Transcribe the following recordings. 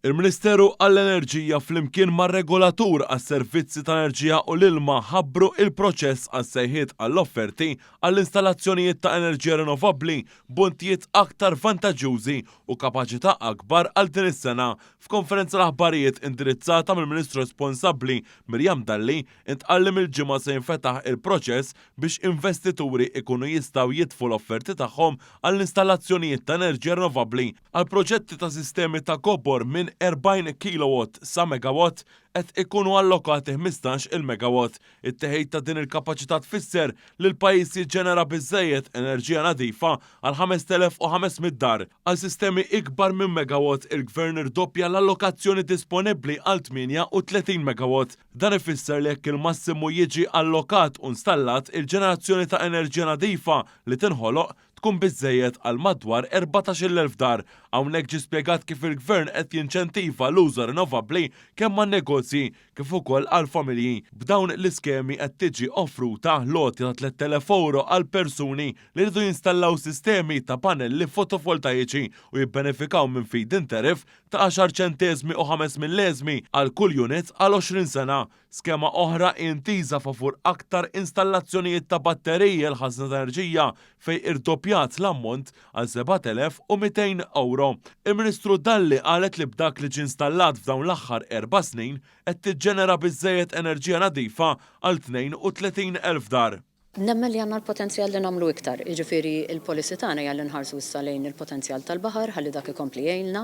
Il-Ministeru għall-Enerġija flimkien mar-Regolatur għas-Servizzi tal-Enerġija u l-Ilma ħabbru il-proċess għas-sejħiet għall-offerti għall-installazzjonijiet ta' enerġija rinnovabbli b'bontijiet aktar vantaġġjużi u kapaċità akbar għal din is-sena. F'konferenza l-aħbarijiet indirizzata mill-Ministru responsabbli Miriam Dalli intqal li mill-Ġimgħa se jinfetaħ il-proċess biex investituri ikunu jistgħu jitfgħu l-offerti tagħhom għall-installazzjonijiet ta' enerġija rinnovabbli. Għal proġetti ta' sistemi ta' kobor minn 40 kilowatt sa megawatt qed ikunu allokati 15-il megawatt. It-teħid ta' din il-kapaċità tfisser li l-pajjiż jiġġenera biżżejjed enerġija nadifa għal 5,500 dar. Għal sistemi ikbar minn megawatt, il-Gvern irdoppja l-allokazzjoni disponibbli għal 38 megawatt. Dan ifisser li jekk il-massimu jiġi allokat u installat, il-ġenerazzjoni ta' enerġija nadifa li tinħoloq tkun biżżejjed għal madwar 14,000 dar. Hawnhekk ġie spjegat kif il-Gvern qed jinċentiva l-użu rinnovabbli kemm għan-negozji kif ukoll għall-familji. B'dawn l-iskemi qed tiġi offruta l-għotja ta' 3,000 ewro għal persuni li jridu jinstallaw sistemi ta' pannelli fotovoltaiċi u jibbenefikaw minn feed-in tariff ta' għaxar ċenteżmi u ħames milleżmi għal kull unit għal 20 sena. Skema oħra hi intiża favur aktar installazzjonijiet ta' batteriji għall-ħażna ta' enerġija fejn irdoppjat l-ammont għal 7,200 ewro. Il-Ministru Dalli qalet li b'dak li ġie installat f'dawn l-aħħar erba' snin qed tiġġenera biżżejjed enerġija nadifa għal 32,000 dar. Nemmen li għandna l-potenzjal li nagħmlu iktar, jiġifieri l-policy tagħna hija li nħarsu issa lejn il-potenzjal tal-baħar ħalli dak ikompli jgħinna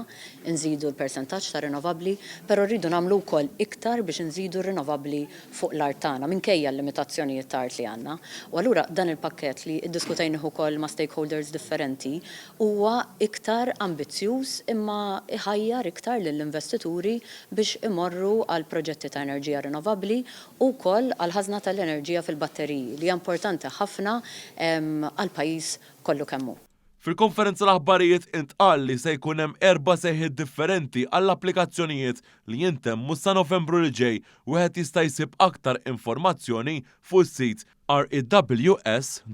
nżidu l-persentaġġ ta' rinnovabbli, però rridu nagħmlu wkoll iktar biex inżidu r-rinnovabbli fuq l-art tagħna minkejja l-limitazzjonijiet ta' art li għandna. U allura dan il-pakkett li ddiskutejnih ukoll ma' stakeholders differenti huwa iktar ambizzjuż imma jħajjar iktar lill-investituri biex imorru għal proġetti ta' enerġija rinnovabbli u wkoll għall-ħażna tal-enerġija fil-batteriji, li hija importanti ħafna għall-pajjiż kollu kemm hu. Fil-konferenza l-aħbarijiet intqal li se jkun hemm erba' sejħiet differenti għall-applikazzjonijiet li jintemmu sa Novembru li ġej. Wieħed jista' jsib aktar informazzjoni fuq is-sit rews.org.mt.